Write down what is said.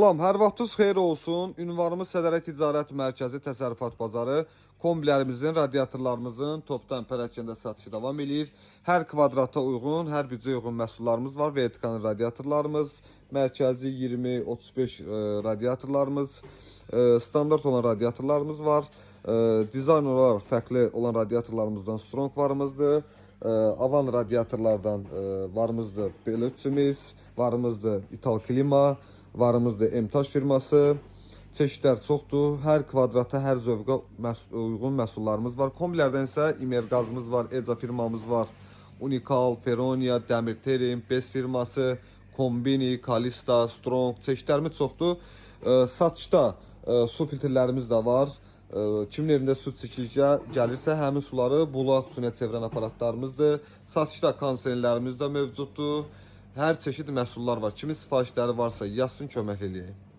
Salam, hər vaxtınız xeyir olsun. Ünvanımız Sədərə Ticarət Mərkəzi Təsərrüfat Bazarı. Kombilərimizin, radiatorlarımızın topdan pərakəndə satışı davam eləyir. Hər kvadrata uyğun, hər büdcəyə uyğun məhsullarımız var. Vertikal radiatorlarımız, mərkəzi 20-35 radiatorlarımız, standart olan radiatorlarımız var. Dizayn olaraq fərqli olan radiatorlarımızdan Strong varımızdır. Avan radiatorlardan varımızdır Belütsimiz, varımızdır İtal Klima, varımızdır Emtaş firması. Çeşidlər çoxdur. Hər kvadrata, hər zövqə uyğun məhsullarımız var. Kombilərdən isə İmer qazımız var, Eca firmamız var. Unikal, Feronia, Dəmir Terim, Bes firması, Kombini, Kalista, Strong çeşidlərimiz çoxdur. Satışda su filtrlərimiz də var. Kimin evində su çəkilişə gəlirsə, həmin suları bulaq suyuna çevirən aparatlarımızdır. Satışda kondisionerlərimiz də mövcuddur. Hər çeşid məhsullar var. Kimin sifarişləri varsa yazsın, kömək eləyək.